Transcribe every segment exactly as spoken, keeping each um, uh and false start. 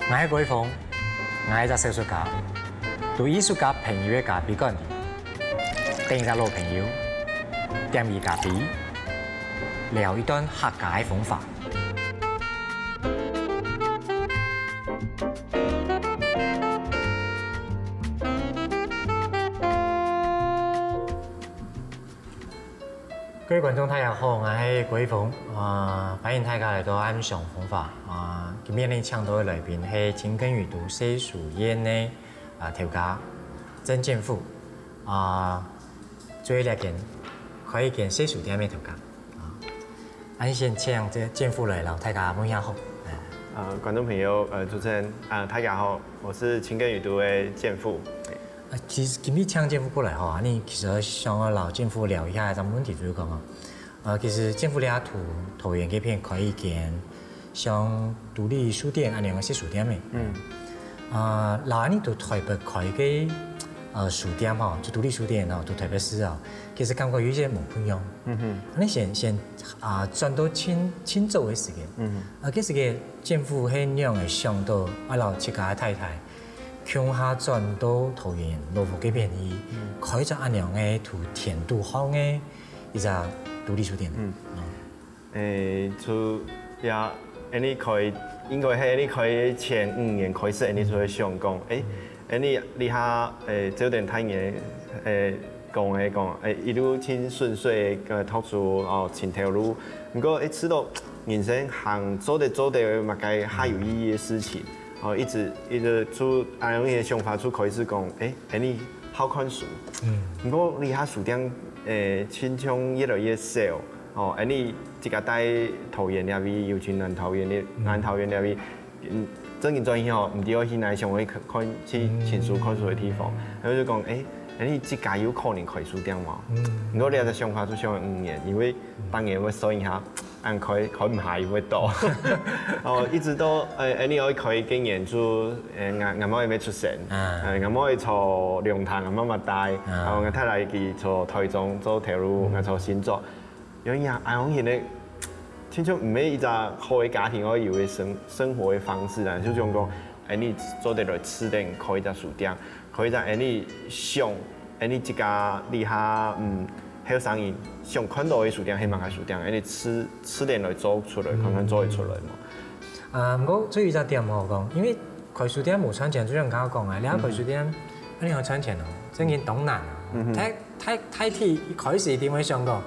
𠊎係郭一峰，𠊎係一隻小說家，在藝術家朋友个咖啡館裡，等一隻老朋友，點佢咖啡，聊一段客家个風華。各位觀眾，大家好，𠊎係郭一峰，啊，歡迎大家來到暗香風華。啊，今晡日請到个來賓係清耕雨都細書院个，啊，頭家曾建富，啊，做這間開一間細書店个頭家。啊，恁先請這建富來摎大家問一下好。哎。呃，觀眾朋友，呃，主持人，啊，大家好，我是清耕雨都个建富。啊，其實今日請建富過來吼，恁呢其實想愛摎建富聊一下一個問題，就係講吼，呃，其實建富這下在桃園這片開一間像獨立書店恁樣个細書店个。嗯。啊，摎恁呢在台北開个，呃，書店吼，就獨立書店吼，在台北市哦，其實感覺有一些無共樣。嗯哼。恁呢先，先，啊，轉到盡，盡早个時間。嗯哼。啊，該時个建富係仰會想到，啊，摎自家个太太 共下轉到桃園老屋該片去，嗯。開一隻恁樣个在田肚項个一隻獨立書店。嗯。哦。誒，就也，恁呢開，應該係恁呢開前五年開始，恁呢就會想講，誒，恁呢這下，誒，朝廷大人，誒，講个講，誒，一路盡順遂，呃，讀書，哦，尋頭路。毋過，誒，知道人生還做得做得麼个較有意義个事情。 哦，一直，一直就，啊，用一個想法就開始講，誒，恁呢好看書。嗯。毋過這下書店，誒，親像越來越少。哦，恁呢自家在桃園這位，尤其南桃園个，嗯。南桃園這位，嗯，正經轉去吼，毋知愛去哪想愛看，去，嗯。尋書看書个地方。然後就講，誒，恁呢自家有可能開書店無？嗯。毋過這個想法就想了五年，因為當然會算一下， 恁開，開毋下又會倒。哦，一直到，誒，恁呢愛開該年就，誒，𠊎，𠊎妹仔還吂出生，啊。誒，𠊎妹仔坐龍潭，𠊎媽媽帶，啊。然後𠊎太太佢坐台中做頭路，嗯。𠊎坐新竹。有影，哎，𠊎現在，親像毋係一隻好个家庭愛有个生，生活个方式啦，就想講，哎，你做得來試等開一隻書店， 可以在恁呢想，恁呢自家這下，嗯，後生人想看到个書店係麼个書店，恁呢試，試等來做出來，看看做得出來無？啊，毋過最後一隻點吼講，因為開書店無賺錢，就像你剛剛講个，你愛開書店，嗯。恁呢愛賺錢哦，正經當難哦。嗯哼。大，大，大體一開始一定會想講，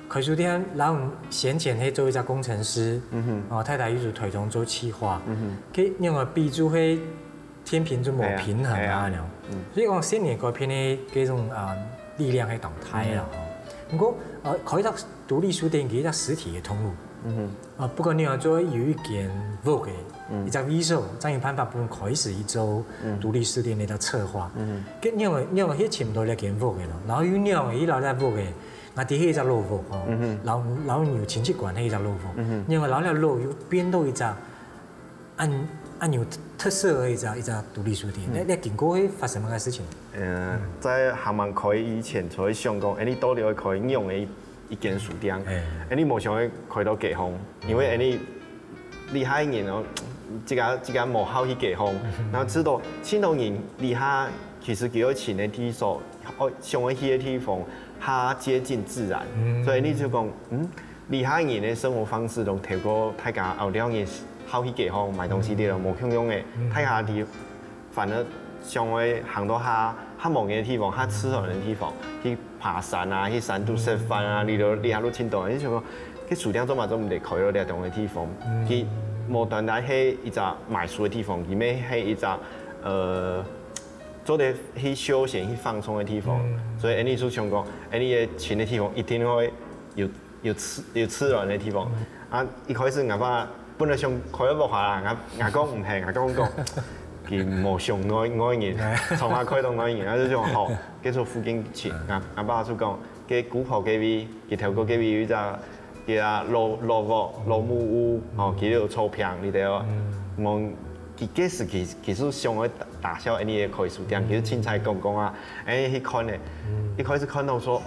開書店，然後先前係做一隻工程師，嗯哼。哦，太太又在台中做企劃，嗯哼。佢另外比就係 天平就無平衡啊，哎呀，哎呀。恁樣。嗯。所以講，心理改變个這種，啊，力量係當大啦，嗯。吼。毋過，呃，開一隻獨立書店，佢一隻實體个通路。嗯哼。啊，不過你愛做有一間屋个，嗯。一隻位所，正有辦法分開始去做，嗯。獨立書店个一隻策劃。嗯哼。該你愛，你愛去尋到這間屋个咯，然後又你愛去摎這屋个，啊，底下一隻老屋，吼，嗯哼。然後，然後你有親戚關係一隻老屋，嗯哼。你愛摎這老又變到一隻 恁，恁有特色个一隻，一隻獨立書店。嗯。該，該經過會發生麼个事情？呃，嗯。在還吂開以前，就會想講，哎，你到底愛開仰个一，一間書店？哎。哎，你無想愛開到街項，因為哎，你，你害人哦，自家，自家無好去街項，嗯。然後知道，盡多人這下其實佢愛尋个地所，愛，想愛去个地方，較接近自然。嗯。所以你就講，嗯， 這下人个生活方式同頭過大家後兩年好去街項買東西个，嗯。無共樣个，嗯。大家地反而想愛行到較，較無人个地方，較自然个地方，去爬山啊，去山肚食飯啊，嗯。這下都盡多。你想講，該書店做麼个做毋得開到這種个地方？嗯。佢無單單係一隻買書个地方，佢乜係一隻，呃，做得去休閒、去放鬆个地方。嗯。所以，恁呢就想講，恁呢个尋个地方一定會有 有自，有自然个地方。嗯。啊，一開始𠊎爸本來想開屋下啦，𠊎，𠊎講毋係，𠊎講講，佢無想外，外人，哎。從來開到外人，啊，就講好，該就附近尋。嗯。啊，𠊎爸就講，該古堡該位，佢頭過該位有一隻，佢啊老，老屋，老木屋，哦，佢有草坪裡頭，嗯。望，佢該時佢，佢就想愛打，打消恁呢个開書店，嗯。佢就凊彩講講啊，哎，去看呢。嗯。一開始看到說，哦，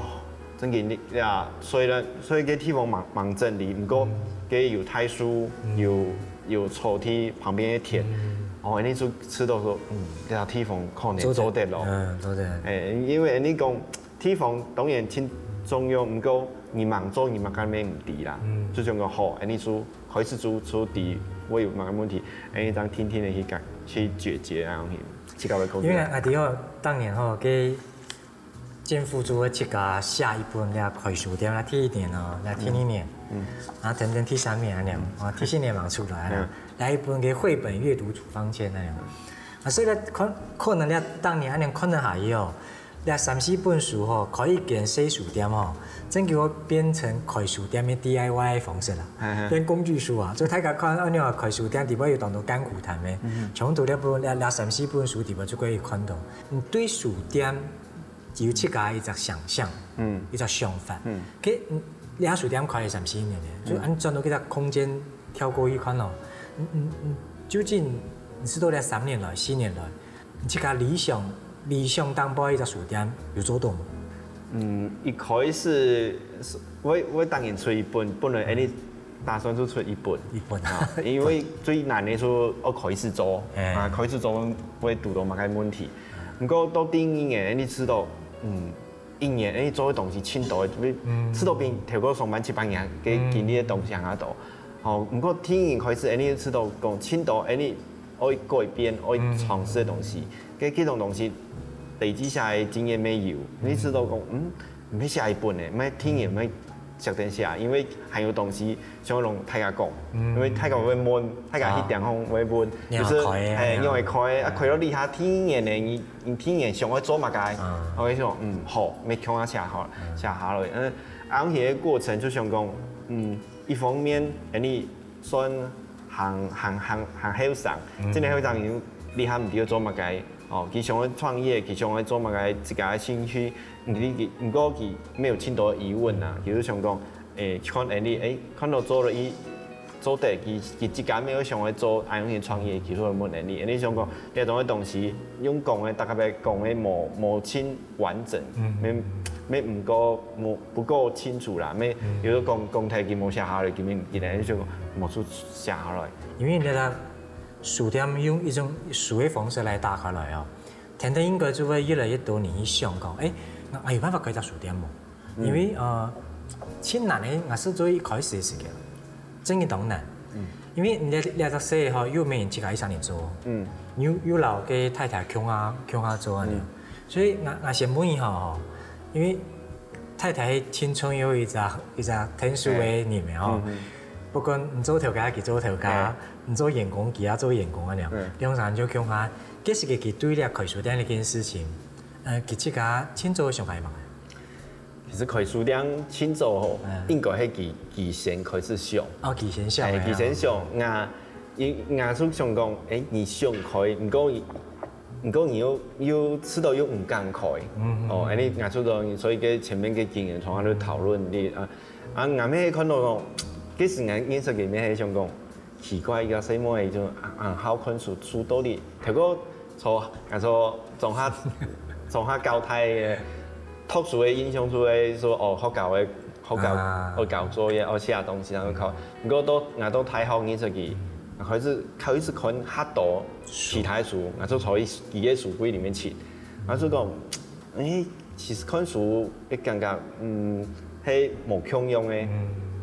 真經，你，呀，雖然，雖然該地方吂，吂整理，毋過，嗯。該有大樹，嗯。有，有草地，旁邊个田，嗯。哦，恁樣就知道說，嗯，這地方可能做得咯。嗯，做得。欸，因為恁樣講，地方當然盡重要，毋過你吂做，你嘛根本毋知啦。嗯。就想講好，恁樣就開始做，就知會有麼个問題，恁樣正定定个去解，去解決啊，去，去搞个工作。因為阿弟吼，當年吼，佢政府就會自家寫一本這開書店，那第一年哦，那第二年，嗯，啊等等第三年恁樣，啊第四年吂出來啦，來一本个繪本閱讀處方箋恁樣。啊，所以呢，可可能這當年恁樣看了下去哦，這三四本書吼，開一間細書店吼，真叫我變成開書店个 D I Y 个方式啦，變工具書啊。所以大家看，恁樣開書店底背有當多甘苦談个，全部都這本這這三四本書底背就可以看到。你對書店 有自家一隻想像，嗯，一隻想法。嗯，佢，嗯，這書店開了三四年了，所以恁轉到這隻空間跳過去看咯，嗯嗯嗯，究竟你知道這三年來、四年來，你自家理想理想當中一隻書店有做到無？嗯，一開始係，𠊎𠊎當然出一本，本來恁樣打算就出一本，一本啊，因為最難个係愛開始做，啊，開始做會堵到麼个問題。 毋過到第二年，你知道，嗯，一年，你做个東西盡多，你知道比頭過上班七八年个經歷个東西還較多。哦，毋過第二年開始，你知道講盡多，你愛改變、愛嘗試个東西，該這種東西累積下來个經驗乜有，你知道講，嗯，毋係寫一本个，毋係第二年，毋係寫等寫，因為還有東西 想同大家講，因為大家會問，大家去店方會問，就係，仰會開啊，欸，仰會開啊，開到這下第二年呢，你你第二年想愛做麼个？𠊎會想，嗯，好，愛共下寫好，寫下來。嗯，啊，恁樣个過程就想講，嗯，一方面，恁樣算還還還還後生，真个後生，有這下毋知愛做麼个，哦，佢想愛創業，佢想愛做麼个，自家个興趣，毋過佢毋過佢乜有盡多疑問啊，佢就想講， 欸，看恁樣，欸，看到做了佢做得，佢佢自家乜有想愛做，恁樣去創業，佢就會問恁樣。恁樣想講，這種个東西用講个，大概講个無無盡完整，乜乜毋夠無不夠清楚啦，乜有時講講忒佢無寫下來，佢乜毋記得，就想講無就寫下來。因為你个書店用一種書个方式來打開來哦，天天應該就會越來越多人去想講，欸，𠊎𠊎有辦法開隻書店無？ 因為呃，盡難个，𠊎係做一開始个時間，真个當難。因為你這這隻事吼，又毋係自家一儕人做，又又摎个太太共下共下做恁樣，所以𠊎𠊎先問一下吼，因為太太盡重要一隻一隻𢯭手个人个吼，不管你做頭家，佢做頭家，你做員工，佢也做員工恁樣，兩儕就共下，該時个佢對這開書店這件事情，呃，佢自家盡早想法係麼个？ 其實開書店盡早吼，應該係佢佢先開始想。哦，佢先想个啊。係，佢先想，𠊎𠊎𠊎就想講，欸，你想開，毋過毋過你又又試著又毋敢開，哦，恁樣𠊎就講，所以該前面个經驗同佢討論个啊，啊，𠊎乜看到講，該時𠊎認識佢乜係想講， 奇怪，一個細妹仔就恁恁好看書，書到底，頭過坐，𠊎坐莊下莊下交大个讀書个印象就係說，哦，學校个學校愛交作業，愛寫東西，然後考。毋過到𠊎到大學認識佢，𠊎開始開始看較多其他書，𠊎就坐佢佢个書櫃裡面尋，𠊎就講，欸，其實看書个感覺，嗯，係無共樣个。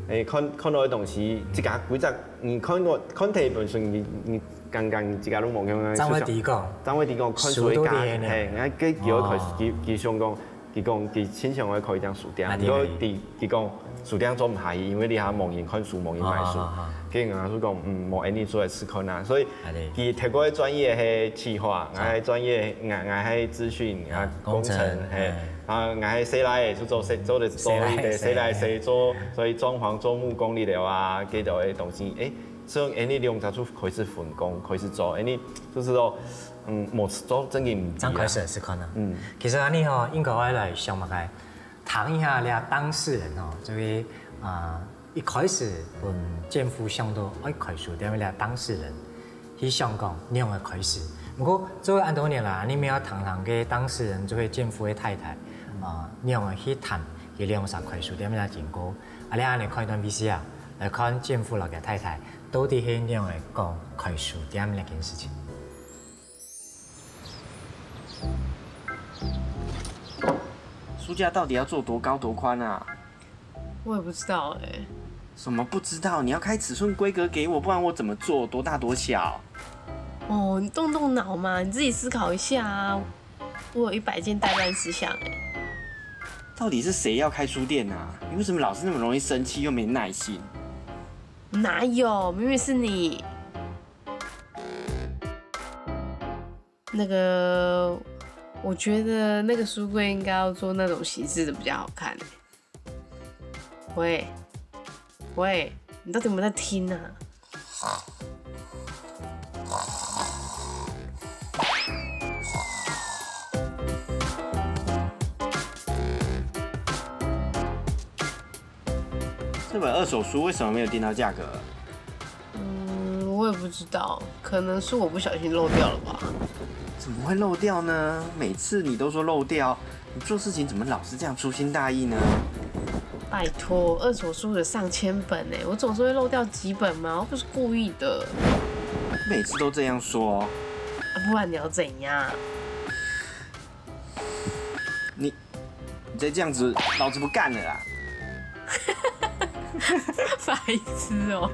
欸，看看到个東西，自家規隻，你看過看忒一本書，你你感覺你自家都無共樣个。正會知講，正會知講看書个價值，係，𠊎佢佢開始佢佢想講，佢講佢盡想愛開一間書店，毋過佢佢講書店做毋下去，因為這下無人看書，無人買書。跟𠊎就講，嗯，無恁樣出來試看啊，所以 佢讀過个專業係企劃，𠊎个專業𠊎𠊎係資訊啊工程，係，啊𠊎係細倈仔，就做細做得做一個細倈仔做，所以裝潢做木工這兜啊，這兜个東西，欸，所以恁樣兩隻就開始分工，開始做，恁樣就係說，嗯，無做正經毋知啊。正開始試看啊。嗯，其實恁樣吼，應該愛來想麼个，談一下這當事人吼，這位啊。 一開始分建富想到愛開書店个當事人，去想講仰仔開始。毋過做恁多年來，你乜愛談談个當事人就係建富个太太，啊仰仔去談佢兩儕開書店个經過。啊，這恁樣看一段VCR，來看建富摎佢太太到底係仰仔講開書店這件事情。书架到底要做多高多宽啊？我也不知道哎、什么不知道？你要开尺寸规格给我，不然我怎么做？多大多小？哦，你动动脑嘛，你自己思考一下啊。我有一百件待办事项哎、到底是谁要开书店啊？你为什么老是那么容易生气又没耐心？哪有？明明是你。那个，我觉得那个书柜应该要做那种形式的比较好看。喂，喂，你到底有没有在听啊？这本二手书为什么没有定到价格？嗯，我也不知道，可能是我不小心漏掉了吧。怎么会漏掉呢？每次你都说漏掉，你做事情怎么老是这样粗心大意呢？拜托，二手书有上千本呢，我总是会漏掉几本嘛，我不是故意的。每次都这样说，不然你要怎样？你你再这样子，老子不干了啦！白痴哦！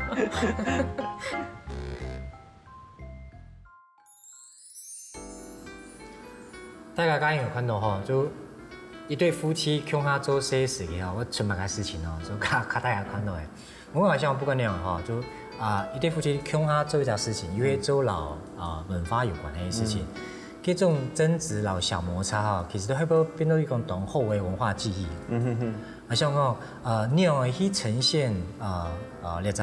大家刚刚有看到吼，就一对夫妻共下做事个时候，会出么个事情哦，就看看大家看到个。我好像不管那样哈，就啊，一对夫妻共下做一件事情，因为做老啊文化有关系个事情，这种争执老小摩擦哈，其实都会不会变到一种当好个文化记忆？嗯哼哼。好像哦，呃，你有去呈现呃呃，这只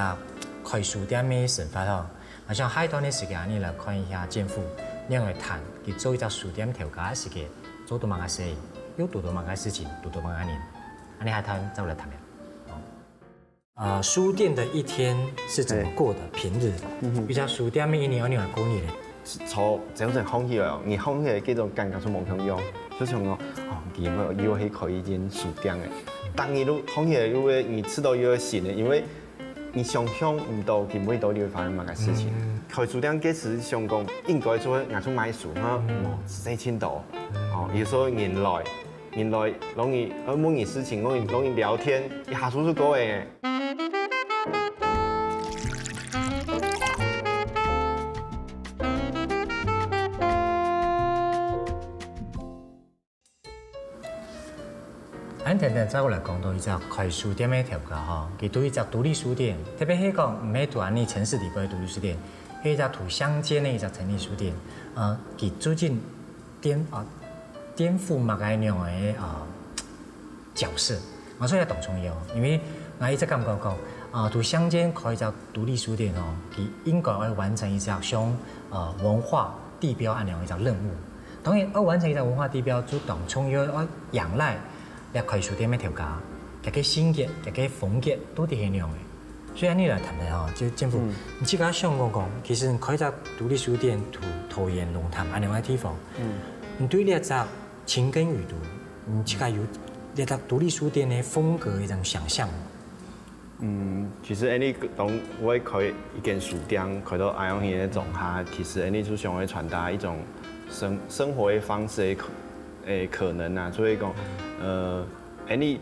开书店个生活哈，好像下一段个时间，你来看一下建富，你有谈去做一只书店头家个时间，做到么个事，又做到么个事情，做到么个人，安尼下一段再来谈呀。呃，书店的一天是怎么过的？平日，比如说书店每一年有哪个过年嘞？从早晨放起来哦，你放起来这种感觉是无共样，就像讲，哦，今日又去开一间书店诶。当你都放起来，又会你吃到又会醒的，因为你想象唔到今日到底会发生么个事情。开书店这时想讲，应该说拿出买书哈，无事情到，哦，有时候人来。 人来容易，呃，问你事情，容易容易聊天，一下叔叔过诶。俺等等再过来讲到一只开书店个头家吼，佢对一只独立书店，特别系讲毋系独立城市里背个独立书店，系一只独乡间个一只独立书店，呃，佢最近 颠啊颠覆么个样个啊角色，啊，所以当重要，因为我一直感觉讲啊，独乡间开一只独立书店哦，佢应该要完成一只像呃文化地标恁样一只任务。当然，要完成一只文化地标，就当重要要仰赖 了解书店个头家，佢个性格、佢个风格到底係仰个。所以恁樣來談談吼，就政府，你自家想講講，其實你開隻獨立書店，在桃園龍潭恁樣个地方，你對這隻深耕雨讀，你自家有這隻獨立書店个風格一種想像無？ 嗯，其實恁樣當會開一間書店，開到恁樣个狀態，其實恁樣就想要傳達一種生生活个方式个可誒可能啊，所以講，呃，恁樣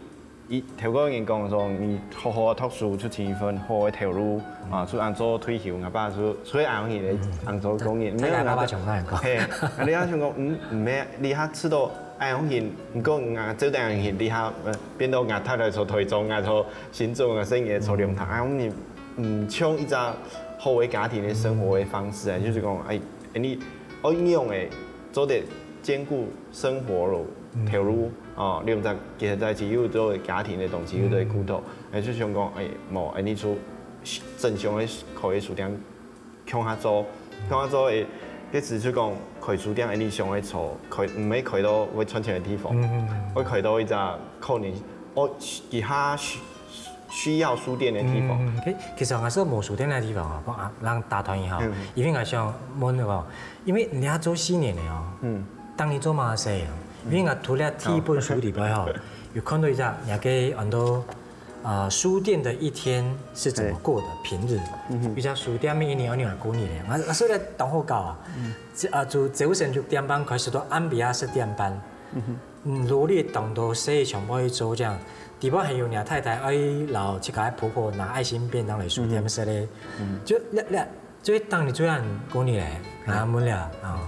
一頭過人講說，你好好讀書，出盡一份好个頭路啊，出恁做退休，𠊎爸就所以恁樣个恁做工人，大家爸爸想恁講，嘿，啊，你想講，嗯，毋係，你還知道恁樣，毋過𠊎做得恁樣，你還呃變到𠊎太太做台中，𠊎做 心中个生意个做龍潭，啊，你嗯，像一隻好个家庭个生活个方式啊，就是講，哎，你愛仰个做得兼顧生活咯，頭路哦，兩隻結合在一起，又做家庭个東西，又做顧到，哎，就想講，哎，無，哎，你就正常个開个書店 共下做，共下做个，个意思就講開書店，你想愛做，開毋係開到會賺錢个地方，會開到一隻可能哦，其他需需要書店个地方。嗯，其其實𠊎係無書店个地方哦，講啊，讓打斷一下，因為𠊎想問个哦，因為你也做四年个哦，嗯，當你做麼个事啊？因為𠊎讀了第一本書裡背吼，有看到一隻，你還可以很多。 呃，書店的一天是怎麼過的？平日，比如說書店每一年有哪个過日咧？啊，所以咧，當好搞啊！這啊，就朝晨六點半開始到暗晡夜十點半，嗯，努力當多事情愛去做，這樣，底背還有若太太愛摎自家个婆婆拿愛心便當來書店食咧。就，這，這，最當你最難過你咧，啊，問了，啊。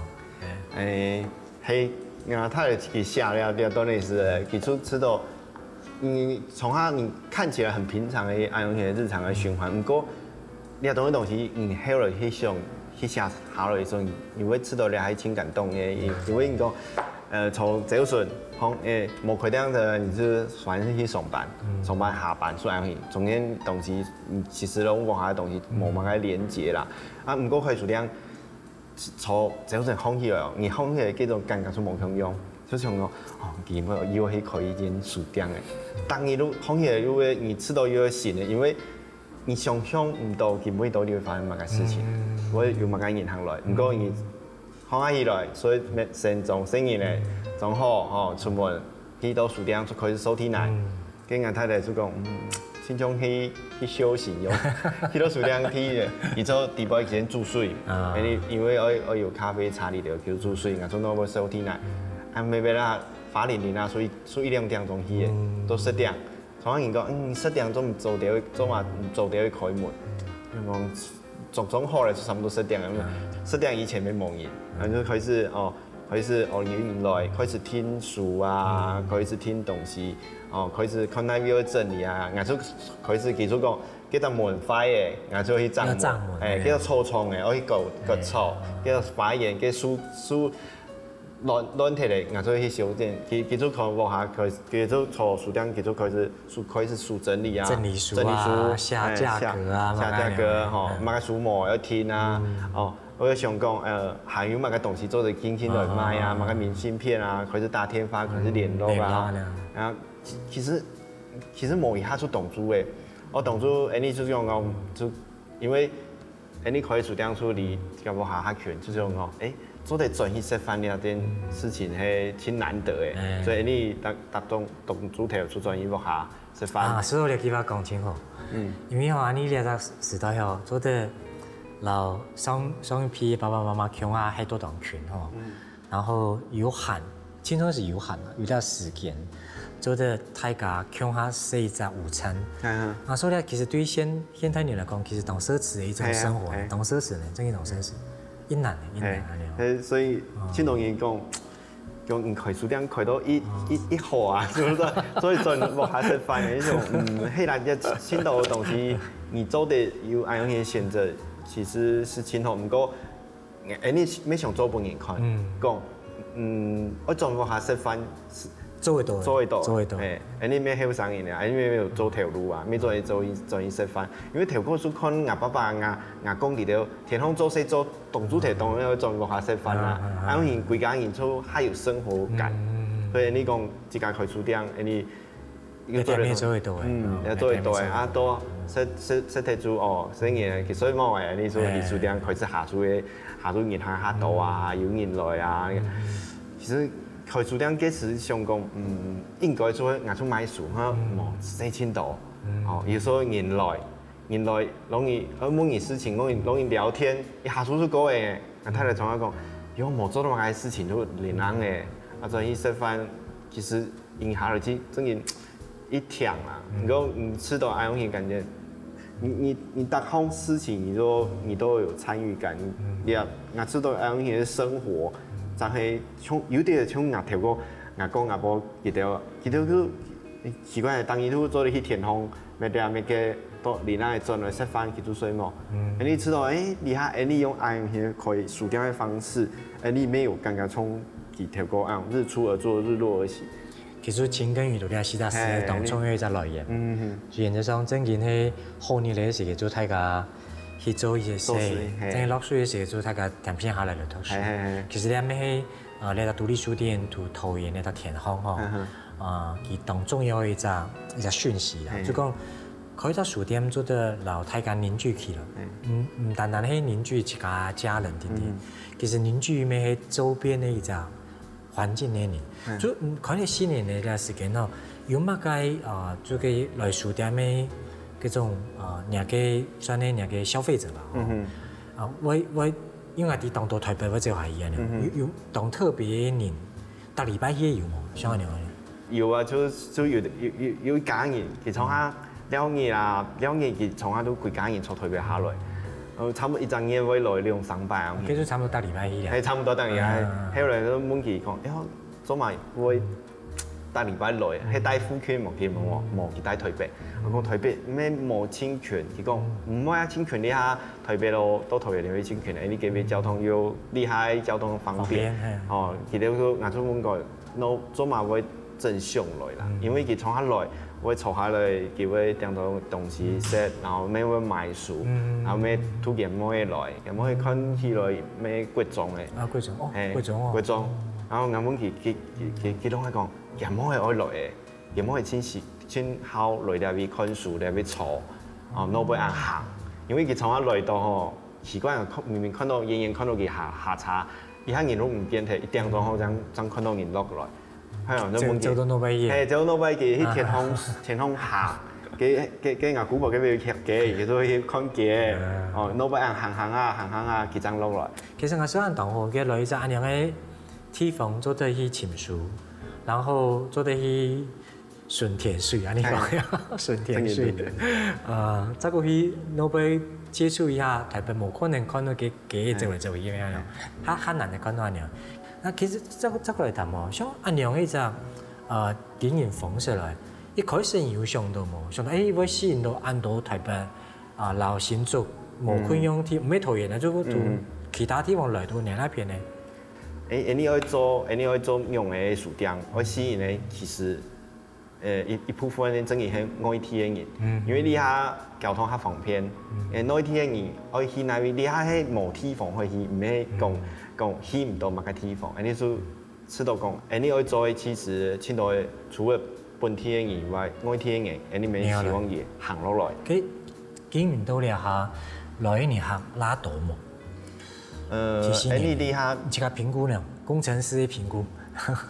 誒，係，𠊎太太佢寫了這段歷史，佢就知道，嗯，從他你看起來很平常的，啊，有些日常的循環，不過，這種東西，你後來去想，去寫下來的時候，你會知道這還挺感動的，因為你講， 呃，從朝晨，從，誒，無開店个，你就算是去上班，上班下班，所以中間東西，嗯，其實攏無啥東西，無麼个連接啦。啊，毋過開書店，從朝晨䟘起來哦，你䟘起來這種感覺就無共樣，就想講，哦，今晡日又去開一間書店誒。當你都䟘起來，又會，你試到又會醒的，因為 你想像毋到今晡日到底會發生麼个事情，會有麼个人行來。毋過你䟘啊起來，所以先裝細人仔，裝好吼，出門去到書店就開始坐地泥。跟𠊎太太就講，嗯，親像去去修行樣，去到書店去，佢做底背先煮水，因為因為愛愛有咖啡茶裡頭就煮水，𠊎做到要坐地泥，啊，沒沒啦，花零零啊，所以所以兩點鐘去个，都十點。 常常人講，嗯，十點鐘做得做嘛，做得開門。講做裝好了，差不多十點了，十點以前沒無人，然後就開始哦，開始哦，有人來，開始聽書啊，開始聽東西，哦，開始看哪位愛整理啊，𠊎就開始提出講，這隻門壞誒，𠊎就去整門，要整門，哎，這隻草叢誒，我去割割草，這隻花園，這樹樹 亂亂忒咧，𠊎就去修剪。佢佢就從屋下開始，佢就從書店，佢就開始收開始收整理啊，整理書啊，整理書，下架格啊，下架格吼，麼个書無愛聽啊，哦，𠊎就想講，呃，還有麼个東西做得緊緊來賣啊，麼个明信片啊，開始打電話，開始聯絡啊，然後其其實其實無一下就擋住誒，哦，擋住，誒，你就用講就因為 誒，你開書店就離這个屋下較近，就係講，誒，做得轉去食飯這件事情係盡難得誒，所以你逐逐當當主頭就轉去屋下食飯。啊，所以這句話講真好。嗯，因為吼，恁呢這隻時代吼，做得摎上上一輩爸爸媽媽共下歇到當近吼， 然後有閒，盡多時有閒啊，有兜時間，做得大家共下食一隻午餐。啊，所以呢，其實對現現代人來講，其實當奢侈个一種生活，當奢侈呢，真个當奢侈，一難呢，一難恁呢哦。誒，所以盡多人講，講你開書店開到一一一號啊，係毋係？所以轉屋下食飯个一種，嗯，係啦，也盡多个東西，你做得有恁樣个選擇，其實係盡好。毋過 誒，你乜想做分人看，講，嗯，愛轉屋下食飯，做會到，做會到，做會到。誒，你乜後生人啊，你乜有做頭路啊，乜做做做食飯。因為頭過就看𠊎爸爸、𠊎𠊎公佢兜，天光做事做，當主頭當然愛轉屋下食飯啦。啊，因為歸家人就較有生活感，所以你講自家開書店，你 又做得，一定做得到个，嗯，嗯，也做得到个，一定做得到。啊，到，嗯。食食食忒煮哦，食完，其實無个，你說你書店開始下晝个，下晝人還較多啊，有人來啊。其實開書店該時想講，嗯，應該做，𠊎就賣書哈，無，事情多。哦，有時候人來，人來，容易，呃，問你事情，容易容易聊天，一下子就過个。啊，太太常常講，有無做到麼个事情就恁樣个，啊，轉去食飯，其實 因下落去真个一天啊，你講你試到恁樣个感覺，你你你逐項事情你都你都有參與感，你也也試到恁樣个生活，正係像有點像𠊎頭過，𠊎講𠊎婆佢兜，佢兜就奇怪，當日就做得去天堂，乜這乜个到你那裡轉來食飯，佢就睡無。你試到，誒，你下，誒，你用恁樣个開書店个方式，誒，你沒有感覺從佢頭過恁樣日出而作，日落而息。 其實情跟雨都係四大師當重要一隻來源。嗯哼。原則上正經係好日个時節，就大家去做一些事，做事，嘿。正經落水个時節，就大家恬靜下來來讀書。嘿嘿嘿。其實這乜係，呃，這個獨立書店同桃園這個天后吼，嗯哼。呃，佢當重要一隻一隻訊息啦，嘿。就講開一隻書店做得摎大家凝聚起來，嘿。毋毋單單係凝聚自家家人等等，嗯。其實凝聚乜係周邊个一隻 環境个人。嗯。就，嗯，看你新年个時間吼，有麼个，呃，就个來書店个這種，呃，若个算係若个消費者吧，吼。嗯哼。啊，𠊎𠊎因為𠊎知當多台北會走下去啊，嗯哼。有有當特別个人，禮拜去有無？像恁樣个。有啊，就就有有有有一家人，佢從下尞日啊，尞日佢從下都歸家人坐台北下來，呃，差不多一隻月會來兩三擺啊。其實差不多逐禮拜去啊。係，差不多逐禮拜。後來就問佢講，哎喲，做麼會逐禮拜來？係戴附近無？佢問我，無，佢戴台北。我講台北，毋係無盡近。佢講，毋會啊，盡近這下台北咯，到台北就會盡近，因為這邊交通又厲害，交通方便。方便，係。哦，佢就講，𠊎就問佢， no，做麼會真想來啦？因為佢從下來，會坐下來，佢會訂到東西食，然後乜會買書，然後乜渡厥妹來，厥妹看起來乜國中个。啊，國中，哦，係，國中哦。國中。然後𠊎問佢，佢佢佢佢攏會講，厥妹愛來个，厥妹盡時盡好來這位看書，這位坐，哦，no會恁行，因為佢從下來到吼，奇怪，看明明看到遠遠看到佢下下車，一下人都毋見忒，一點鐘後正正看到人落來。 係啊，就問佢，走到哪位去？係，走到哪位去？去天空天空行，佢佢佢𠊎姑婆該邊有徛佢，佢就去看佢。哦，哪位恁行行啊行行啊，佢正落來。其實𠊎想恁當好，佢來一隻恁樣个地方，做得去尋書，然後做得去巡田水，恁樣講，巡田水。啊，再過去哪位接觸一下台北，無可能看到佢佢走來走去恁樣，較較難个看到恁樣。 那其實再再過來談哦，像恁樣一隻呃經營方式來，一開始你有想到無？想到哎，會吸引到恁多台北啊，摎新竹無共樣地，毋係桃園啊，就從其他地方來到你該片呢？哎，恁樣愛做，恁樣愛做恁樣个書店，愛吸引个其實 呃，一一部分呢，正經係外地个人，因為這下交通較方便，呃，內地个人愛去哪位，這下係無地方可以去，毋係講講去毋到麼个地方，恁樣就試著講，恁樣愛做个其實盡多个除了本地个人以外，外地个人，恁樣乜希望佢行落來。該經營到這下，來个人客罅多無？ 呃，其實呢，恁樣這下自家評估呢，工程師个評估。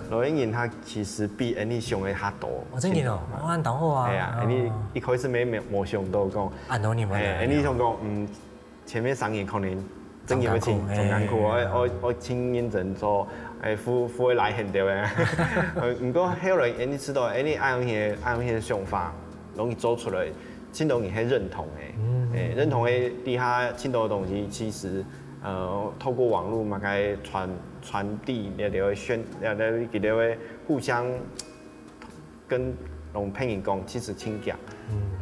老年人客其實比恁樣想个較多。哦，真个哦，哦，恁當好啊。係啊，恁樣一開始乜無無想到講，恁多人會來。哎，恁樣想講，嗯，前面三年可能真个會盡盡艱苦，哎，我我盡認真做，哎，付付个來很多个。呃，毋過後來恁樣知道，恁樣恁樣个恁樣个想法，容易做出來，盡多人係認同个。哎，認同个底下盡多東西其實 呃，透過網路嘛，該傳傳遞了了个宣，了了佢了个互相跟摎別人講，其實親近。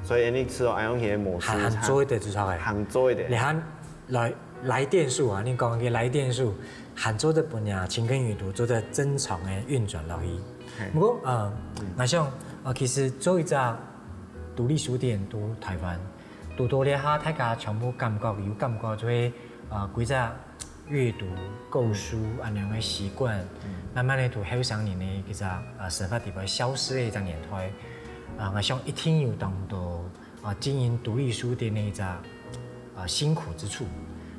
所以恁樣試著恁樣个模式，還還做得至少个，還做得。你還來來電數啊，你講个來電數，還做得分啊，親近閱讀做得正常个運轉落去。毋過，呃，𠊎想，呃，其實做一隻獨立書店，在台灣， 堵到這下，大家全部感覺有感覺就係，呃，歸隻閱讀、購書恁樣个習慣，慢慢个對後生人个一隻，呃，生活底背消失个一隻年代。啊，𠊎想一定有當多，啊，經營獨立書店个一隻，啊，辛苦之處。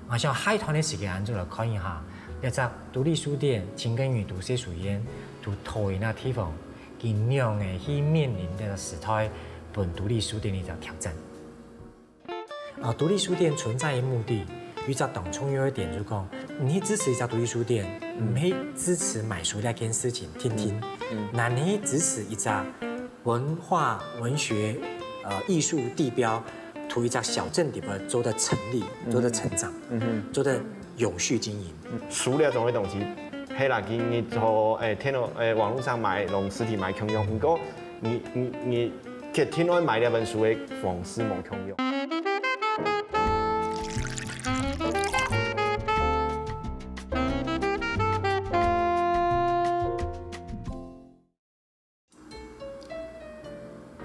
𠊎想下一段个時間，咱就來看一下，這隻獨立書店、親近閱讀、細書院，在桃園个地方， 佢仰仔去面臨這個時代分獨立書店个一隻挑戰。啊，獨立書店存在个目的，有一隻當重要个點就講，你去支持一隻獨立書店，毋係支持買書這件事情，定定，乃你去支持一隻文化、文學、呃，藝術地標，在一隻小鎮底背做得成立、做得成長、做得永續經營。 書這種个東西，係啦，今日做，欸，電腦，欸，網路上買，摎實體買共樣，毋過你你你決定愛買這本書个方式無共樣。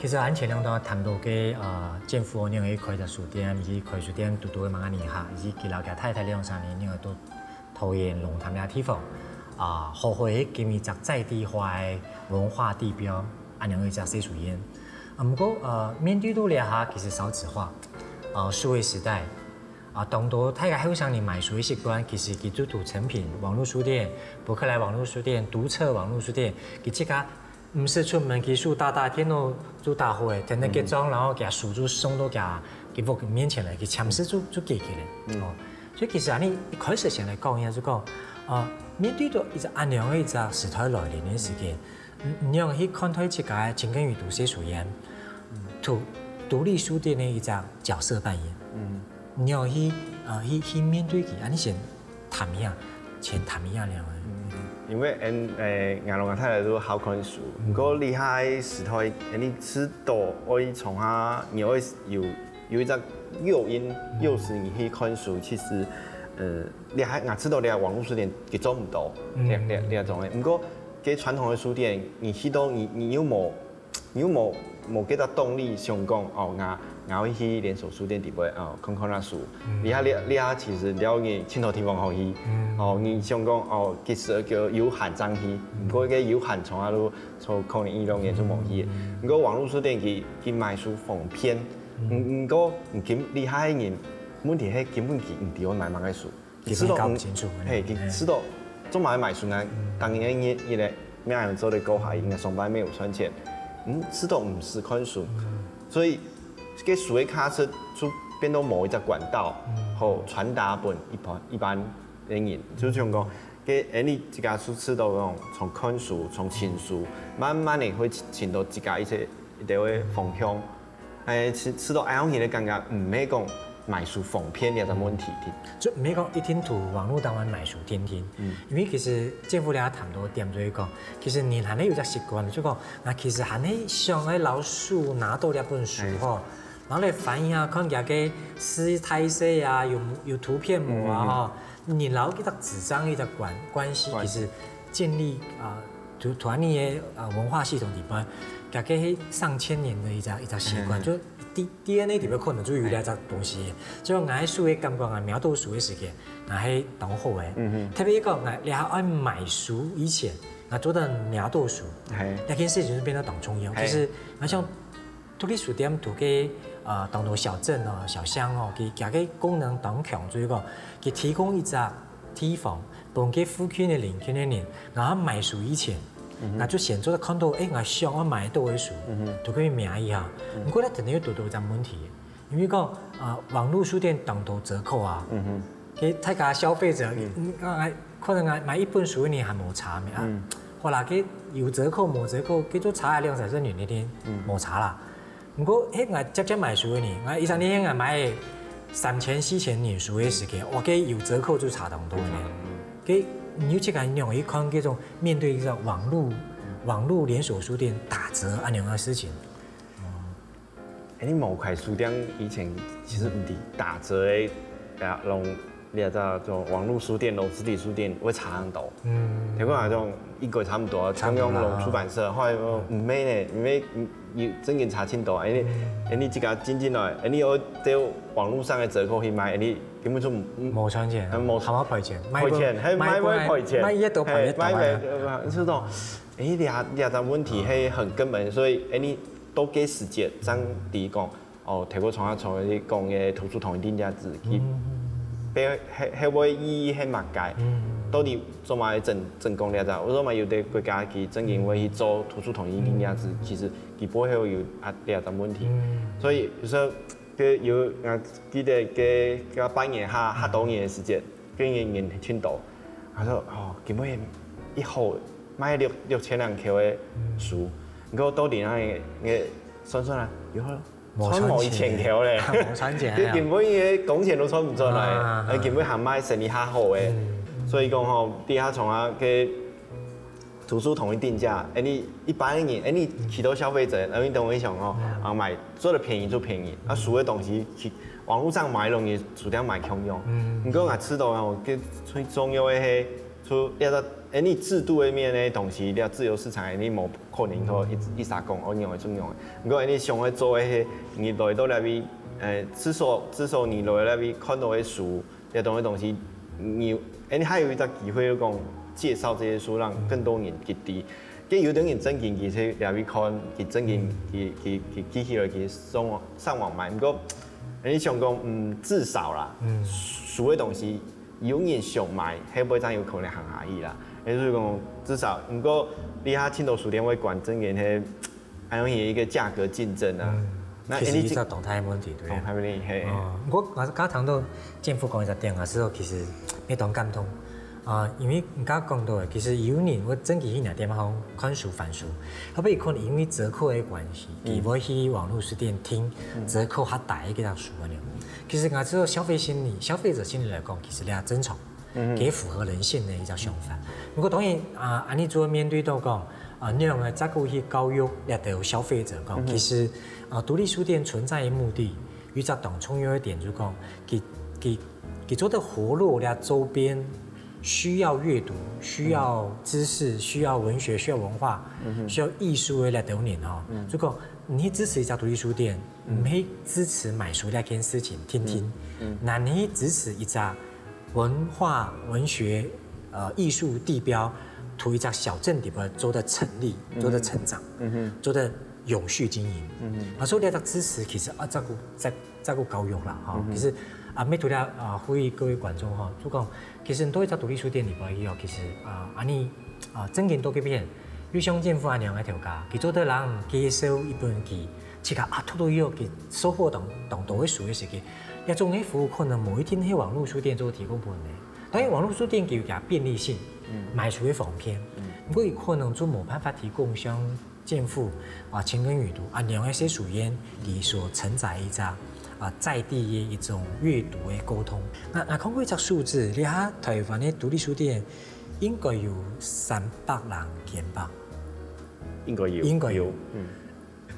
其實，𠊎前兩段談到个，呃，建富仰仔開隻書店，以及開書店堵堵个麼个人客，以及佢摎厥太太兩儕人仰仔到桃園龍潭這地方，啊，好好个經營一隻在地化个文化地標，恁樣个一隻細書院。啊，毋過，呃，面對到這下其實少子化，呃，數位時代，啊，當多大家後生人買書个習慣，其實佢就在誠品網路書店、博客來網路書店、讀冊網路書店，佢自家 毋使出門，佢手打打，電腦就打好欸，跈等結帳，然後厥書就送到厥佢屋面前來，佢簽字就就解決了。哦，所以其實恁樣一開始先來講一下，就講，啊，面對到一隻恁樣个一隻時代來臨个時間，你你仰去看待自家个深耕於都市書院，獨獨立書店个一隻角色扮演？嗯，你仰去啊去去面對佢，恁你先談一下，先談一下了。因為俺誒，俺老人家都好看書，毋過這下个時代，恁你知道愛從下，你愛有有一隻誘因，誘使你去看書，其實，呃，你還俺知道你網路書店佢做毋到，這這這種个。毋過，該傳統个書店，你去到你你又無你又無無幾多動力，想講哦，俺俺愛去連鎖書店底背哦，看看那書。你下你你下其實了解盡多地方好去，哦，你想講哦，其實叫有限正去，毋過該有限從下都從可能一兩年就無去。毋過網路書店佢佢買書方便，毋毋過你今你下个人問題係根本佢毋知愛買麼个書。其實都搞毋清楚。嘿，佢知道做麼个買書呢？當然一一咧，咩人做得過下，應該上班沒有賺錢，嗯，知道毋使看書，所以這个書个價值就變到某一隻管道，好傳達分一般一般个人，就像講，个恁你自家就知道講，從看書，從尋書，慢慢的會尋到自家一些一个方向。 誒，知知道恁樣个感覺，毋係講買書方便這隻問題。就毋係講一定在網路當中買書定定，因為其實政府咧談到點就係講，其實人還係有隻習慣，就講，那其實還係想愛老手拿到這本書吼，然後來翻一下，看佢个字大細啊，有有圖片無啊吼，你老一隻紙張一隻關關係，其實建立啊。 團團體个呃文化系統底背，大概係上千年的一隻一隻習慣，就D D N A底背可能就有這隻東西。所以𠊎个書个感官啊，描到書个時間，𠊎係當好个。特別一個，𠊎你還愛買書以前，𠊎做得描到書，這件事情就變得當重要。其實，𠊎想，獨立書店讀个呃當多小鎮哦、小鄉哦，佢佢个功能當強，所以講，佢提供一隻 地方，分該附近个鄰近个人，然後買書以前，那就先做得看到，誒，𠊎想愛買到个書，就可以買一下。毋過咧，肯定又堵到一隻問題，因為講，啊，網路書店當多折扣啊，該大家消費者，嗯，啊，可能啊買一本書个人還無差咩啊，好啦，該有折扣無折扣，該就差兩三十元一定無差啦。 毋過，嘿，𠊎接接買書个呢，𠊎一三年前𠊎買三千四千年書个時間，哇，該有折扣就差當多呢。該你有自家仰去看這種面對一個網路網路連鎖書店打折恁樣个事情？哎，你某開書店以前其實毋知打折个，啊，攏 你也知道，這種網路書店、攏實體書店會差很多。嗯，聽講那種英國差不多，中央攏出版社，後來毋係呢，因為有正經差真多，因為，因為你自家進進來，你要在網路上个折扣去買，你根本就無賺錢，無，還要賠錢，賠錢，還買買賠錢，買越多賠越多，買買，是這種，哎，這這種問題係很根本，所以，哎，你到該時節正知講。 哦，頭過從下從你講个圖書統一定價制，佢背後背後个意義係麼个？到底做麼个整整講這隻？為什麼有个國家佢正經會去做圖書統一定價制？其實佢背後有啊這隻問題。所以有時候个有啊，記得个个半年下下多年个時間，个人人聽到，他說哦，今晡日一號賣六六千零箍个書，毋過到底那个个算算啊，有好。 賺無一千箍咧，無賺錢，佢根本个工錢都賺毋出來，啊，根本還賣生理較好个，所以講吼，底下從啊个圖書統一定價，哎，你一般个人，哎，你去到消費者，哎，你等我一想哦，啊，買做得便宜就便宜，啊，書个東西去網路上買容易，書店買共樣，毋過𠊎知道哦，个最重要个係，就要到，哎，你制度个面个東西，你要自由市場，你無可能說一一下講哦，用个就用个。 毋過，你想愛做个係，你來到這位，呃，至少至少你來這位看到个書，這種个東西，你，你還有一隻機會講介紹這些書，讓更多人去知。該有兜人正經佢去這位看，佢正經佢佢佢佢去了佢上網上網買。毋過，你想講，嗯，至少啦，書个東西 有人想買，係會正有可能行下去啦。也就是講，至少，毋過這下盡多書店會關，正經係，還有一個價格競爭啊。那其實一個動態問題，對。動態問題，嘿。哦，毋過我剛剛談到建富講一隻點啊，係說其實也當感動。啊，因為你剛剛講到个，其實有人會真个去若店項看書、翻書，後尾可能因為折扣个關係，佢會去網路書店訂折扣較大个一隻書恁樣。其實𠊎知道消費心理、消費者心理來講，其實這正常，佢符合人性个一隻想法。不過當然啊，恁樣就會面對到講，啊，你兩个再過去教育這兜消費者講，其實啊，獨立書店存在个目的，有一隻當重要个點就係講，佢佢佢做得活絡這周邊需要閱讀、需要知識、需要文學、需要文化、需要藝術个這兜人吼。如果你去支持一隻獨立書店，你去支持買書這件事情，定定，那你去支持一隻文化、文學、呃藝術地標，對一隻小鎮底背做得成立、做得成長、做得永續經營。啊，所以這隻支持其實啊，照顧在 再過教育啦，吼。其實啊，乜除了啊，呼籲各位觀眾吼，就講，其實你到一隻獨立書店裡背去哦，其實啊，恁樣啊，正經到該片，你像政府恁樣个頭家，佢做得人介紹一本佢自家啊，讀到以後佢收穫當當多个書个時間，這種个服務可能無一定係網路書店做提供分你。當然，網路書店佢有佢便利性，買書个方便，不過佢可能就無辦法提供像 政府啊，深耕閱讀啊，兩个小書店佢所承載一隻啊在地个一種閱讀个溝通。那那看過一隻數字，這下台灣个獨立書店應該有三百零間吧？應該有，應該有有，嗯，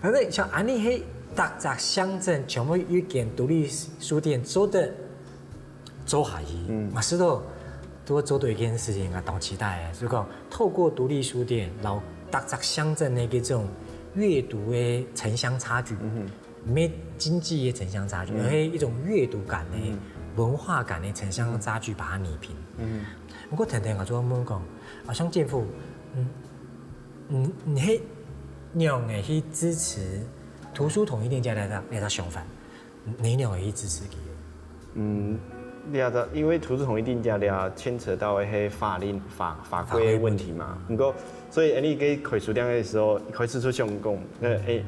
反正像恁樣係逐隻鄉鎮全部有一間獨立書店做得做下去，嗯，嘛是都都做到一件事情啊，當期待个，就講透過獨立書店，然後逐隻鄉鎮个這種閱讀个城鄉差距，嗯，毋係經濟个城鄉差距，而係一種閱讀感个、文化感个城鄉差距，把它弭平。嗯，不過天天我就問講，啊，像政府，嗯，你你係仰个去支持圖書統一定價个个个想法？你仰个去支持佢？嗯，這个因為圖書統一定價這牽扯到个係法令法法規个問題嘛。不過，所以你个開書店个時候，一開始就想講，呃，誒，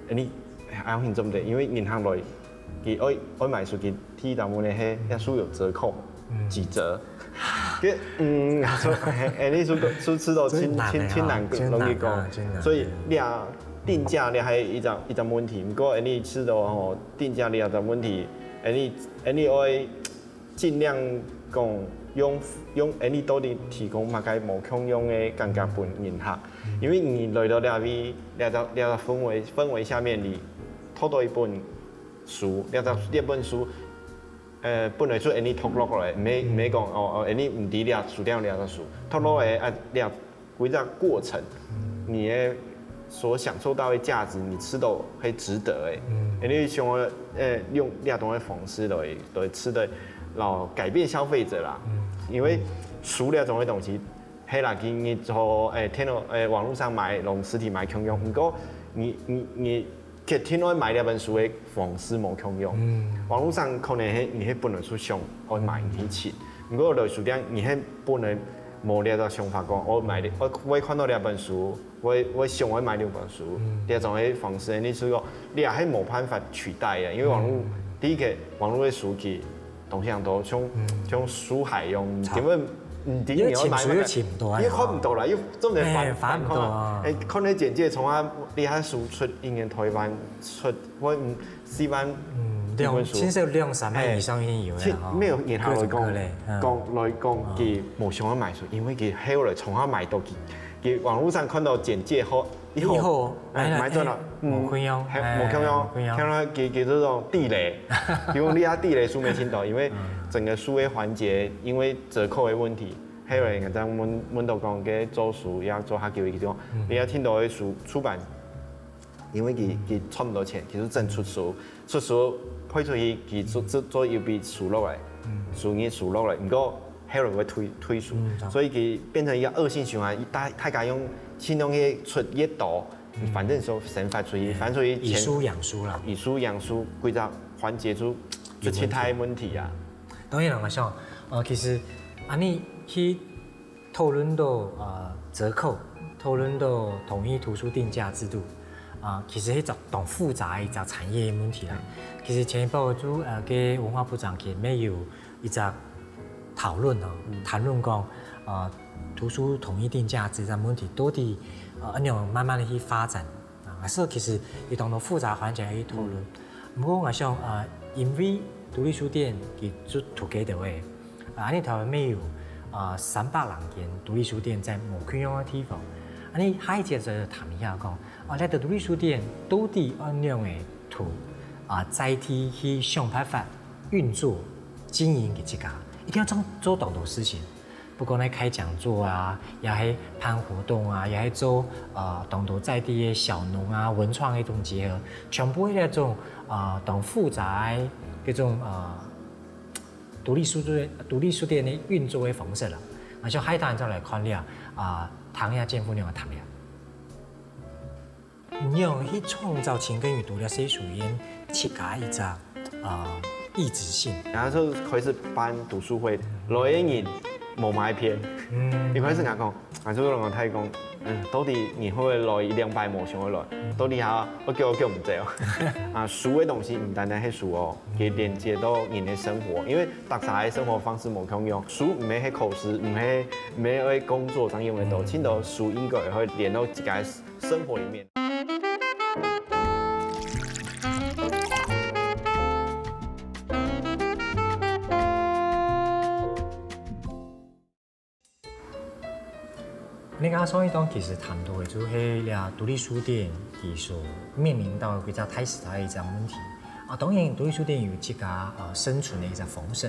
你還有很重點，因為銀行來，佢愛愛買書，佢第一單問个係，這書有折扣，幾折？个，嗯，所以，誒，你書書吃到親親親難容易講，所以這定價這還一隻一隻問題。不過，誒，你吃到吼， 定價這隻問題，恁樣恁樣愛盡量講用用恁樣到底提供麼个無共樣个感覺分人客，因為你來到這位這隻這隻氛圍氛圍下面，你讀到一本書，這隻這本書，呃，本來就恁樣讀落來，毋係毋係講哦哦，恁樣毋知這書店這隻書，讀落來啊這 規隻過程，你个所享受到个價值，你吃到還值得誒。嗯，你想要呃用這種个方式來來吃的，然後改變消費者啦。因為書這種个東西，係啦，今日從誒電腦誒網絡上買，同實體買共樣，毋過你你你 決定愛買這本書个方式無共樣。網路上可能係你係本來就想愛買你去尋，毋過來書店你係本來無這個想法講，我買這，我我看到這本書，我我想愛買這本書，這種个方式，你係講你也係無辦法取代个，因為網路第一個網路个書籍 東西很多，像像書海用，根本毋知你愛買麼个，又看毋到啦，又重點翻翻看啊，誒，看該簡介，從啊，你還輸出一年台灣出，我四萬，嗯，兩，至少兩三萬以上一定有个哈。沒有人客來講，講來講，佢無想要買書，因為佢後來從啊買到佢，佢網路上看到簡介後， 以後，哎，買轉了，無共樣，無共樣，看到佢佢這種地雷，比如你啊地雷書沒聽到，因為整個書个環節，因為折扣个問題，還有人在問問到講，該做書要做較久一點，你要聽到个書出版，因為佢佢賺毋到錢，佢係真出書，出書配出去，佢做做做一筆收入來，收入收入來，毋過後來會退退縮，所以佢變成一個惡性循環，大大家用盡量去出越多。 反正說生活出去，反正出去錢，以書養書啦，以書養書，歸隻環節出出其他个問題啊。當然啦，𠊎想，呃，其實恁樣去討論到呃折扣，討論到統一圖書定價制度，啊，其實係一隻當複雜个一隻產業个問題啦。其實前一擺就呃，該文化部長佢乜有一隻討論哦，談論講，啊，圖書同一定價值个問題，到底呃，恁樣慢慢个去發展啊，所以其實有當多複雜環節去討論。毋過我想，呃，因為獨立書店佢就together个，啊，恁樣台灣乜有呃三百零間獨立書店在無共樣个地方，恁樣下一節就談一下講，啊，這个獨立書店到底愛仰般个同啊在地去想辦法運作、經營佢自家，一定愛做做當多事情。 不管係開講座啊，也係辦活動啊，也係做呃當多在地个小農啊、文創个一種結合，全部係一種呃當複雜个這種呃獨立書店、獨立書店个運作个方式啦。啊，像海膽再來看了啊，談一下政府仰般談了。 仰去創造親近於獨立書店自家一隻啊異質性。然後就開始辦讀書會，來个人無買片。嗯，一開始𠊎講，𠊎就同𠊎太太講，嗯，到底人會來一兩擺無想會來，到底下我叫我叫毋走。啊，書个東西毋單單係書哦，佢連接到人个生活，因為大家个生活方式無共樣，書毋係係考試，毋係毋係愛工作正用得到，盡多書應該會連到自家个 生活裡面。你剛剛上一段其實談到个就係這獨立書店佢所面臨到个一隻大時代个一隻問題。啊，當然獨立書店有自家呃生存个一隻方式。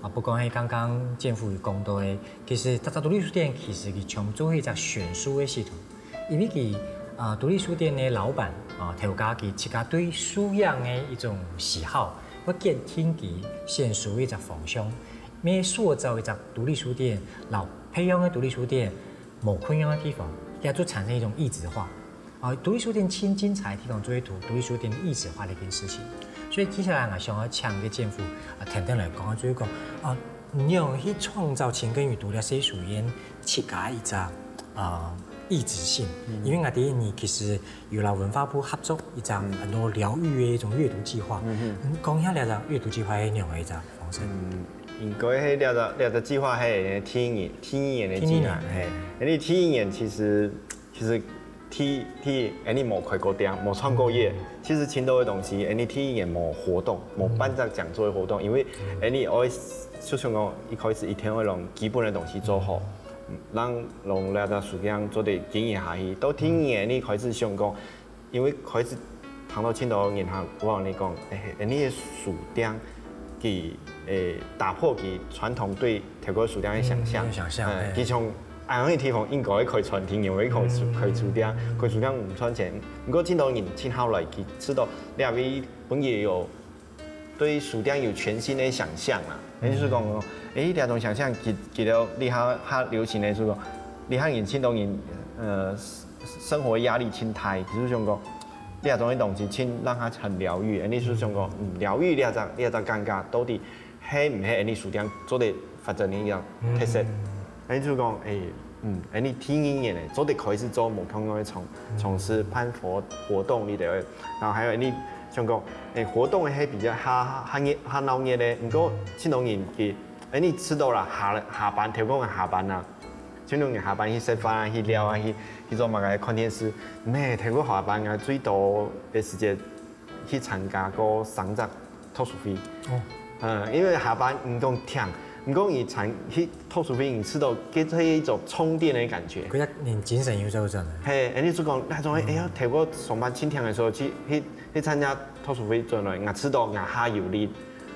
啊，不過係剛剛建富有講到个，其實逐隻獨立書店其實佢全部做係一隻選書个系統。 因為佢啊獨立書店个老闆啊頭家佢自家對書影个一種喜好，會決定佢選書一隻方向，乜塑造一隻獨立書店，摎別樣个獨立書店無共樣个地方，也就產生一種異質化。啊，獨立書店盡精彩个地方，就係獨獨立書店異質化个一件事情。所以接下來𠊎想愛請个建富啊，等等來講，就係講啊， 仰去創造親近於獨立書店自家一隻啊異質性。因為𠊎知你其實有摎文化部合作一隻很多療癒个一種閱讀計畫。嗯，講一下這隻閱讀計畫係仰般个一隻方式？嗯，應該係這隻這隻計畫係第一年第一年个計畫，係，因為第一年其實 其實第第一年無開過店，無創過業，其實盡多个東西，因為第一年無活動，無辦隻講座个活動，因為因為愛就想講一開始一定愛摎基本个東西做好，讓讓這隻書店做得經營下去。到第二年，𠊎開始想講，因為開始談到盡多銀行，𠊎摎你講，欸，𠊎个書店佢欸打破佢傳統對頭過書店个想像，想像，欸，佢從 恁樣个地方應該開餐廳，因為開書開書店，開書店毋賺錢。毋過盡多人盡好來去知道這位本來有對書店有全新个想像啦。也就是講，欸，這種想像其其實這下較流行个，就係講，這下人盡多人呃生活壓力盡大，就係想講，這種个東西盡讓佢很療癒。也就是想講，嗯，療癒這隻這隻感覺到底 係毋係𠊎个書店做得發展个一個特色。𠊎就講，欸，嗯，𠊎第二年欸，做得開始做無共樣个從從事辦活活動裡頭个，然後還有𠊎想講，欸，活動係比較較較熱較鬧熱个，毋過盡多人佢，𠊎知道啦，下下班，頭過个下班啊，盡多人下班去食飯啊，去尞啊，去去做麼个看電視，毋係，頭過下班啊，最多个時間 去參加過三隻讀書會。哦，嗯，因為下班毋講忝，毋過你參去讀書會，你知道，這係一種充電个感覺。佢个人精神又走轉來。係，恁樣就講，該種，哎呀，頭過上班盡忝个時候，去去去參加讀書會轉來，𠊎知道𠊎較有力，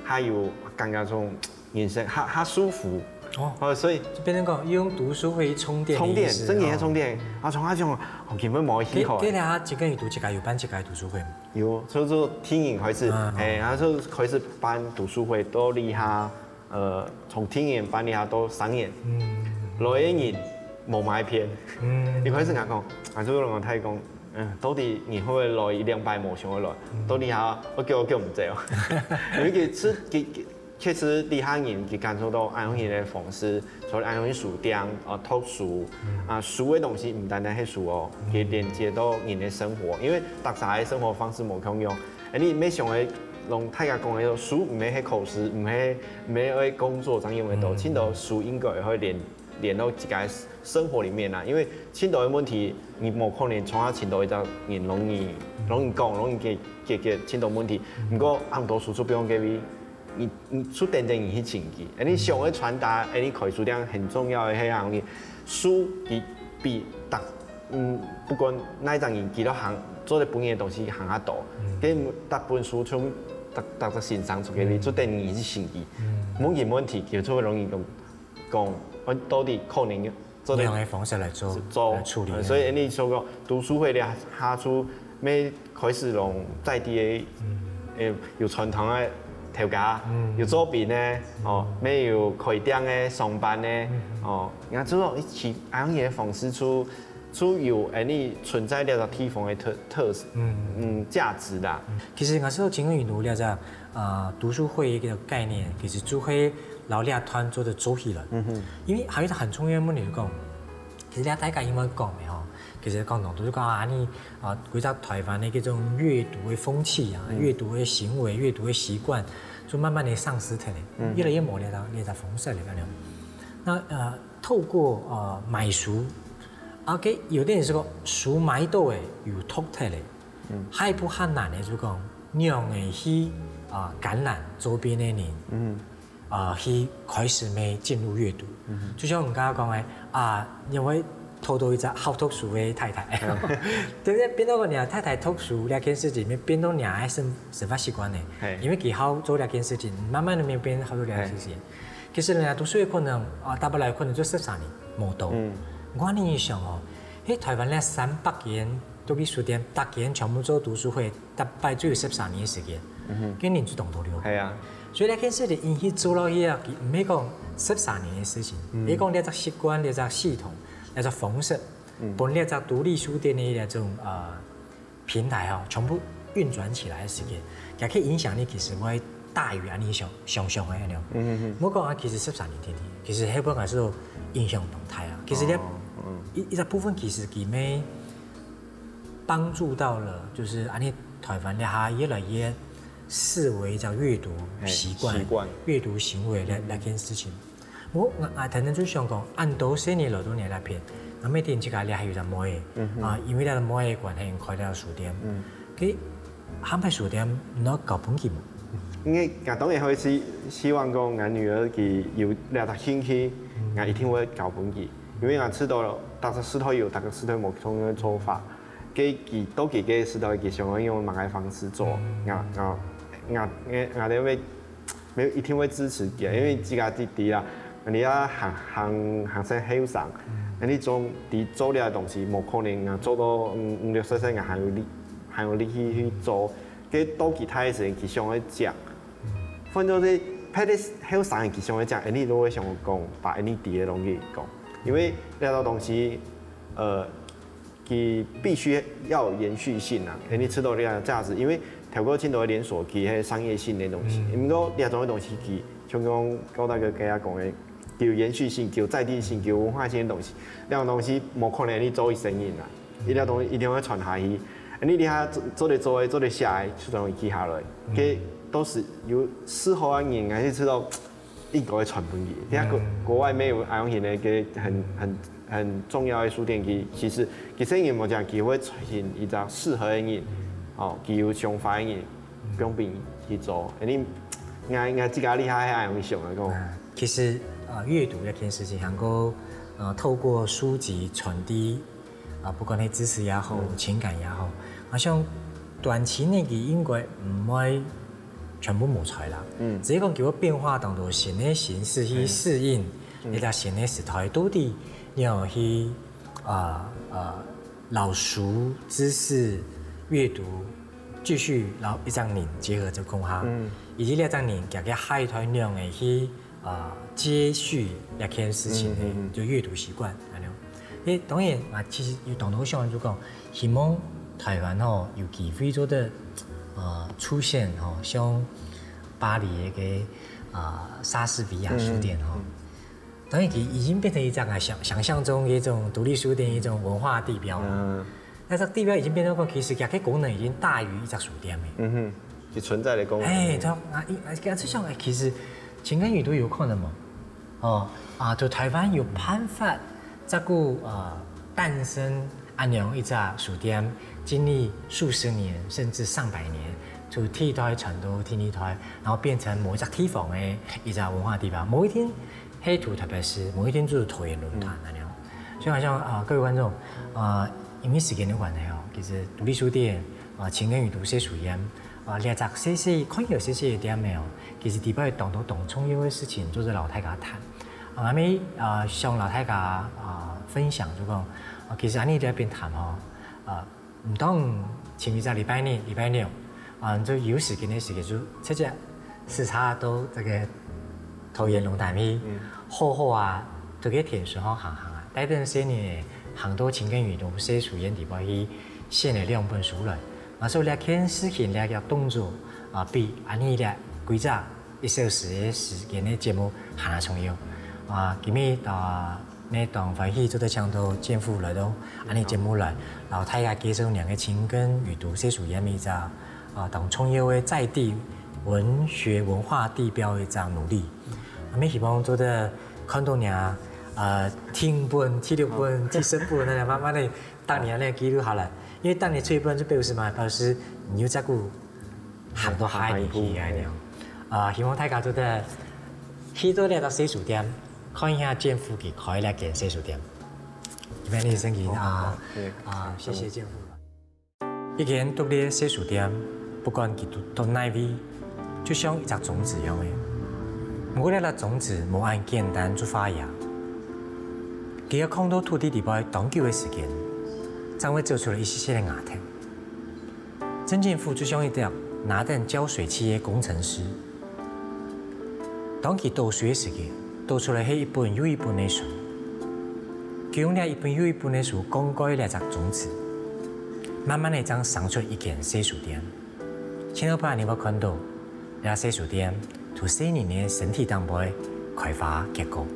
較有感覺種 人生較較舒服。哦，所以就變成講用讀書會充電个意思。充電，真个係充電。啊，從該種哦，根本無去好。這這下就跟你讀這個有辦這個讀書會嗎？有，所以說第二年開始，欸，然後就開始辦讀書會，到這下，呃，從第二年辦這下到三年，來个人無買片。一開始𠊎講，𠊎就同𠊎太太講，嗯，到底你會毋會來一兩擺無想會來？到這下，𠊎叫𠊎叫毋走。因為佢係佢 確實這下人佢感受到恁樣个方式，除了恁樣个書店啊、讀書啊，書个東西毋單單係書哦，佢連接到人个生活，因為大家个生活方式無共樣。恁樣𠊎想愛同大家講个，書毋係係考試，毋係毋係愛工作正用得到，盡多書應該會連連到自家个生活裡面啊，因為盡多个問題，你無可能創下盡多一隻人攏你攏你講，攏你解解決盡多問題。毋過，恁多輸出不用給你，你你就等等你去尋佢。哎，你想要傳達，哎，你開書店很重要的係啊，你書佢比大，嗯，不管哪一種人，佢都行做得分你个東西行較多。跟逐本書從逐逐隻先生出去，你就等你去尋佢。問佢問題，佢就會容易講。 講，我到底可能做得仰般个方式來做做，來處理。呃，所以恁樣想講，讀書會這下就愛開始用在地个，呃，有傳統个頭家，有做兵个，哦，愛有開店个、上班个，哦，然後就用一起恁樣个方式就就有恁樣存在這個地方个特特色，嗯，價值啦。其實𠊎想到青年運動這隻，呃，讀書會一個概念，其實就係摎這團做得做起來。因為還有一個很重要个問題就講，其實這大家因為講个吼，其實講當多就講啊，你啊，歸隻台灣个這種閱讀个風氣啊，閱讀个行為、閱讀个習慣，就慢慢个喪失忒了，越來越無這隻這隻方式了，恁樣。那呃，透過呃買書，啊，OK，有兜人係講書買到个有讀忒了，下一步較難个就講，仰般个去啊感染周邊个人，啊，去開始愛進入閱讀。就像你剛剛講个啊，因為討到一隻好讀書个太太，對不對？變到講你太太讀書這件事情，變到你个生生活習慣呢，因為佢好做這件事情，慢慢个變好做這件事情。 其實人家讀書个可能啊，大不了可能就十三年無到。嗯，𠊎恁樣想哦，該台灣這三百間獨立書店，逐間全部做讀書會，逐擺只有十三年个時間，嗯哼，該人就當多了。係啊，所以這件事情引起做落去啊，佢毋係講十三年个事情，嗯，係講這隻習慣、這隻系統、這隻方式，嗯，分這隻獨立書店个這種呃 平台吼，全部運轉起來个時間，佢个影響力其實會大於恁樣想想像个恁樣。嗯嗯嗯。莫講啊，其實十三年天天，其實該本來係影響當大啊。其實這一一部分其實佢乜幫助到了，就是恁樣台灣這下越來越視為一種閱讀習慣、習慣、閱讀行為來來件事情。 我𠊎𠊎頭先就想講，恁多細人來到你這片，𠊎乜知自家這下有隻妹仔，啊，因為這妹仔个關係，開了書店，佢下擺書店你愛交分佢無？因為𠊎當然會希希望講，𠊎女兒佢有這隻興趣，𠊎一定會交分佢，因為𠊎知道逐個時代有逐個時代無同个做法，該佢到佢个時代，佢想要用麼个方式做，𠊎𠊎𠊎𠊎𠊎會 沒有一定會支持佢，因為自家知知啦，你也還還還算後生，你總知做這東西，無可能啊做到五五六十歲人還有力還有力氣去做，該到其他个時間佢想愛講，反正係別个後生人佢想愛講，你都會想講把你知个東西講，因為這兜東西，呃， 佢必須要有延續性啊，你知道這個價值，因為透過盡多个連鎖，佢係商業性个東西。毋過這種个東西，佢像講高大哥剛剛講个，佢有延續性，佢有在地性，佢有文化性个東西。這種東西無可能你做一生人啊，一定要東西一定會傳下去。你這下做做得做个，做得寫个，就容易記下來。佢都係有適合个人，還係知道 應該會傳分佢。你看國國外乜有恁樣个一個很很很重要个書店，佢其實佢生意無講，佢會出現一隻適合个人，哦，佢有想法个人，放分佢去做。你𠊎𠊎自家這下係恁樣想來講。啊，其實啊，閱讀這件事情，還過呃透過書籍傳遞 啊，不管係知識也好，情感也好，𠊎想短期內佢應該毋會全部無在啦。嗯，只係講佢會變化當多新个形式去適應這隻新个時代，到底你愛去啊啊，摎書、知識、閱讀繼續摎一隻人結合做共下，以及這隻人佢个下一代仰般去 啊，接續這件事情个，就閱讀習慣恁樣。誒，當然啊，其實有當多想就講，希望台灣吼有機會做得，呃，出現吼，像巴黎个啊莎士比亞書店吼，當然佢已經變成一隻啊想想像中个一種獨立書店一種文化地標。 該隻地標已經變到講，其實佢个功能已經大於一隻書店了。嗯哼，佢存在个功能。哎，對啊，啊，啊，就想，哎，其實情感閱讀有可能無？哦，啊，在台灣有辦法照顧呃誕生恁樣一隻書店，經歷數十年甚至上百年，就第一代傳到第二代，然後變成某一隻地方的一隻文化地標。某一天，係在台北市，某一天就在桃園龍潭恁樣。所以好像啊、呃，各位觀眾，啊、因為時間的關係哦，其實獨立書店啊、情根閱讀細書店啊，這隻細細看起來細細个店仔哦，其實裡背當多當重要个事情，做得摎大家談。啊，𠊎乜啊想摎大家啊分享，就講啊，其實恁樣在這片談吼，啊，毋當尋一隻禮拜日、禮拜六，啊，就有時間个時間就直接駛車到這個桃園龍潭去，好好啊，在該田脣吼行行啊，帶等細人仔行到情根閱讀細書店裡背去選了兩本書來。啊，所以這件事情這個動作啊，比恁樣這規則一小時个時間个節目還較重要。啊，今日啊，乜當歡喜做得請到建富來到恁樣節目來，摎大家介紹𠊎个情根閱讀細書店个一隻啊當重要个在地文學文化地標个一隻努力。啊，乜希望做得看到你啊，呃，第五本、第六本、第十本，恁樣慢慢个當年个記錄下來。因為當年出一本就表示嘛，表示你有照顧 行到海裡去恁樣。啊，希望大家做得去到這隻細書店，看一下建富佢開這間細書店。這邊你先去啊，啊，謝謝建富。一間獨立个細書店，不管佢在哪位，就像一隻種子樣仔。毋過這粒種子無恁簡單就發芽，佢愛囥到土地裡背當久个時間，正會走出來一息息个芽頭。 曾建富就像一隻拿等澆水器个工程師。當佢倒水个時節，倒出來係一本又一本个書。佢用這一本又一本个書灌溉這隻種子，慢慢个正生出一間細書店。前頭擺你會看到，這細書店在細人个身體頂背開花結果。